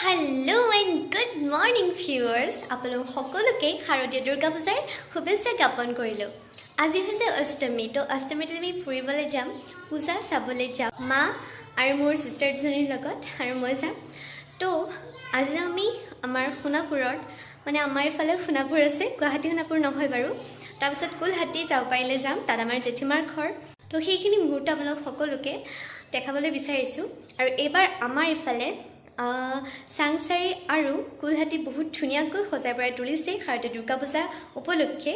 Hello and good morning viewers, আপোনালোক সকলোকে শাৰদীয় দুৰ্গা পূজাৰ শুভেচ্ছা জ্ঞাপন কৰিলোঁ। আজি হৈছে অষ্টমী। তো অষ্টমীত আমি ফুৰিবলৈ যাম, পূজা চাবলৈ যাম মা আৰু মোৰ ছিষ্টাৰ দুজনীৰ লগত আৰু মই যাম। তো আজি আমি আমাৰ সোণাপুৰত, মানে আমাৰ এইফালে সোণাপুৰ আছে, গুৱাহাটী সোণাপুৰ নহয় বাৰু, তাৰপিছত কুলহাটী যাব পাৰিলে যাম, তাত আমাৰ জেঠীমাৰ ঘৰ। তো সেইখিনি মুহূৰ্ত আপোনালোক সকলোকে দেখাবলৈ বিচাৰিছোঁ। আৰু এইবাৰ আমাৰ এইফালে চাংচাৰি আৰু কুলহাটী বহুত ধুনীয়াকৈ সজাই পৰাই তুলিছে শাৰদীয় দুৰ্গা পূজা উপলক্ষে।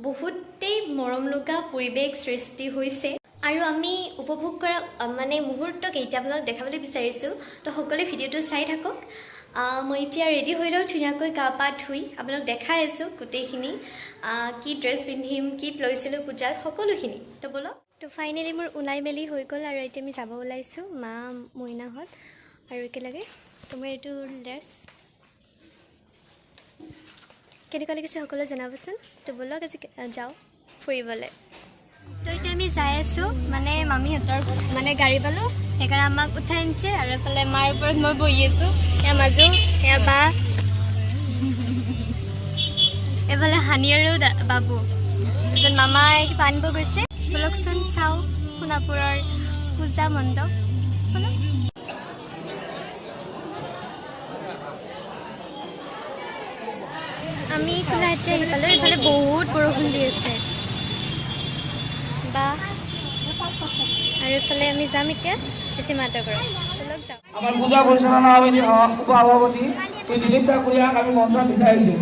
বহুতেই মৰম লগা পৰিৱেশ সৃষ্টি হৈছে আৰু আমি উপভোগ কৰা মানে মুহূৰ্ত কেইটা আপোনালোক দেখাবলৈ বিচাৰিছোঁ। তো সকলোৱে ভিডিঅ'টো চাই থাকক। মই এতিয়া ৰেডি হৈ লওঁ, ধুনীয়াকৈ গা পা ধুই আপোনালোক দেখাই আছোঁ গোটেইখিনি, কি ড্ৰেছ পিন্ধিম, কি লৈছিলোঁ পূজাত, সকলোখিনি। তো ব'লক। তো ফাইনেলি মোৰ ওলাই মেলি হৈ গ'ল আৰু এতিয়া আমি যাব ওলাইছোঁ, মা মইনাহঁত আৰু একেলগে। তোমাৰ এইটো ড্ৰেছ কেনেকুৱা লাগিছে সকলোৱে জনাবচোন। তো ব'লক আজি যাওঁ ফুৰিবলৈ। তো এতিয়া আমি যাই আছোঁ, মানে মামীহঁতৰ মানে গাড়ী পালোঁ, সেইকাৰণে আমাক উঠাই আনিছে। আৰু এইফালে মাৰ ওপৰত মই বহি আছোঁ, এয়া মাজু, এয়া বা, এইফালে হানি আৰু বাবু। তাৰপিছত মামাই কিবা আনিব গৈছে। ব'লকচোন চাওঁ সোণাপুৰৰ পূজা মণ্ডপ। ব'লক। আমি কোলাহাটী আহি পালোঁ। এইফালে বহুত বৰষুণ দি আছে বা, আৰু এইফালে আমি যাম এতিয়া জেঠীমাহঁতৰ ঘৰত। ব'লক যাওঁ। আমাৰ পূজা পৰিচালনা সমিতিৰ উপ সভাপতি শ্ৰী দিলীপ ঠাকুৰীয়াক আমি মঞ্চত বিচাৰিছোঁ।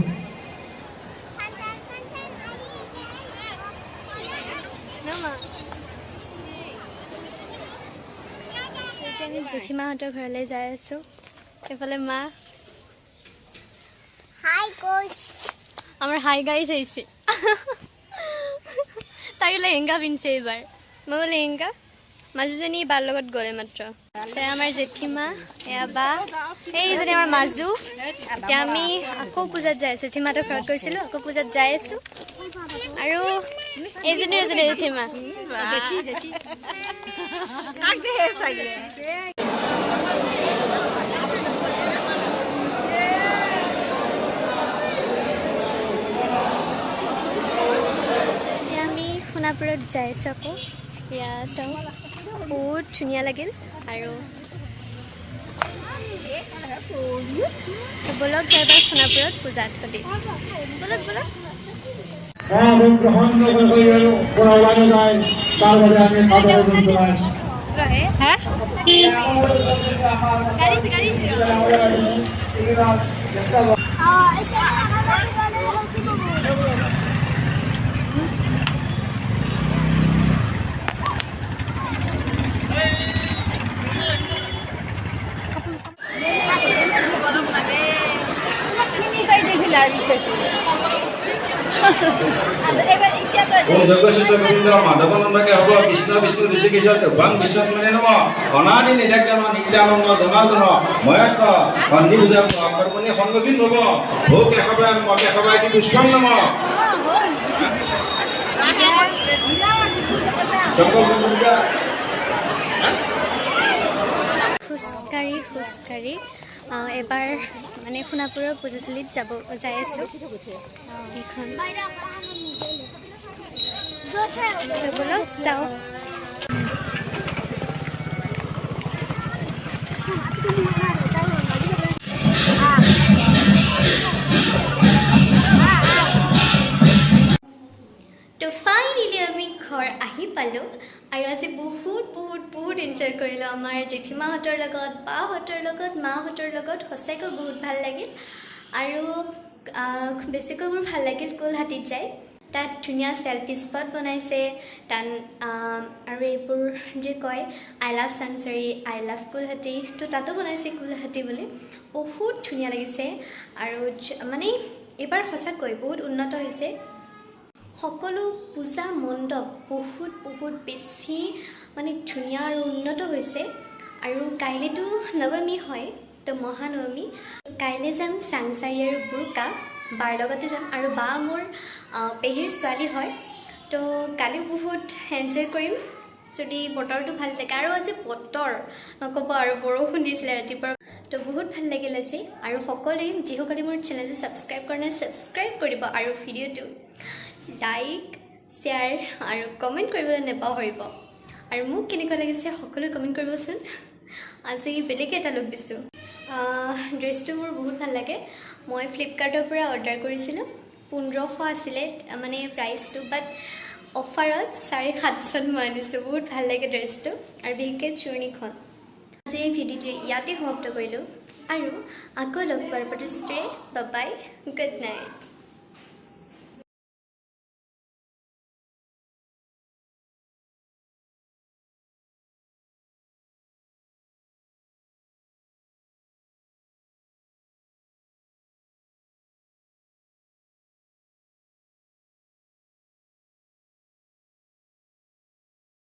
ন মা? এতিয়া আমি জেঠীমাহঁতৰ ঘৰলৈ যাই আছোঁ। এইফালে মা। Hi guys. আমাৰ হাই গাইজ আহিছে। তাই লেহেংগা পিন্ধছে এইবাৰ, ময়ো লেহেংগা। মাজুজনী বাৰ লগত গ'লে মাত্ৰ। এয়া আমাৰ জেঠীমা, এয়া বা, এইজনী আমাৰ মাজু। এতিয়া আমি আকৌ পূজাত যাই আছোঁ। জেঠীমাহঁতৰ ঘৰত গৈছিলোঁ, আকৌ পূজাত যাই আছোঁ। আৰু এইজনী এজনী জেঠীমা। এতিয়া আমি সোণাপুৰত যাই আছোঁ আকৌ। এয়া চাওঁ, বহুত ধুনীয়া লাগিল। আৰু ব'লক যাই এবাৰ সোণাপুৰত পূজাত থলি। ব'লক ব'লক। মহাভোগ গ্ৰহণ নকৰাকৈ আৰু পৰা ওলাই নাযায়, তাৰ বাবে আমি সাদৰ জনাই। ওম যজ্ঞসিদ্ধ গোবিন্দ মাধৱানন্দকে হ'ব কৃষ্ণ বিষ্ণু ঋষিকেশ বাং বিশ্বস্মৰণে নম। অনাদি নিধেজ্ঞান নিত্যানন্দ জনাৰ্দন ময়ত্ত সন্ধি পূজা কৰ্মণি সন্মুখীন ভৱ ভো কেশৱায় নম কেশৱায় পুষ্পং নম। শংকৰ পূজা। খোজকাঢ়ি খোজকাঢ়ি এবাৰ মানে সোণাপুৰৰ পূজাথলীত যাব যাই আছোঁ। এইখন ব'লক যাওঁ। তো ফাইনেলি আমি ঘৰ আহি পালোঁ আৰু আজি বহুত বহুত বহুত এনজয় কৰিলোঁ আমাৰ জেঠীমাহঁতৰ লগত, বাহঁতৰ লগত, মাহঁতৰ লগত। সঁচাকৈ বহুত ভাল লাগিল। আৰু বেছিকৈ মোৰ ভাল লাগিল কুলহাটীত যাই। তাত ধুনীয়া চেলফি স্পট বনাইছে তাত, আৰু এইবোৰ যে কয় I love Changsari, I love Kulhati, তো তাতো বনাইছে কুলহাটী বুলি। বহুত ধুনীয়া লাগিছে। আৰু মানে এইবাৰ সঁচাকৈ বহুত উন্নত হৈছে। সকলো পূজা মণ্ডপ বহুত বহুত বেছি মানে ধুনীয়া আৰু উন্নত হৈছে। আৰু কাইলৈতো নৱমী হয়, তো মহানৱমী। কাইলৈ যাম চাংচাৰি আৰু বুৰকা, বাৰ লগতে যাম। আৰু বা মোৰ পেহীৰ ছোৱালী হয়। তো কালি বহুত এনজয় কৰিম যদি বতৰটো ভাল থাকে। আৰু আজি বতৰ নক'ব আৰু, বৰষুণ দিছিলে ৰাতিপুৱা। তো বহুত ভাল লাগিল আজি। আৰু সকলোৱে, যিসকলে মোৰ চেনেলটো ছাবস্ক্ৰাইব কৰা নাই, ছাবস্ক্ৰাইব কৰিব আৰু ভিডিঅ'টো লাইক, শ্বেয়াৰ আৰু কমেণ্ট কৰিবলৈ নাপাহৰিব। আৰু মোক কেনেকুৱা লাগিছে সকলোৱে কমেণ্ট কৰিবচোন। আজি বেলেগ এটা লুক দিছোঁ। ড্ৰেছটো মোৰ বহুত ভাল লাগে। মই ফ্লিপকাৰ্টৰ পৰা অৰ্ডাৰ কৰিছিলোঁ। 1500 আছিলে মানে প্ৰাইচটো, বাট অফাৰত 750ত মই আনিছোঁ। বহুত ভাল লাগে ড্ৰেছটো আৰু বিশেষকৈ চুৰ্ণিখন। আজি এই ভিডিঅ'টো ইয়াতে সমাপ্ত কৰিলোঁ আৰু আকৌ লগ পোৱাৰ প্ৰতিশ্ৰুতিৰে, বাই, গুড নাইট।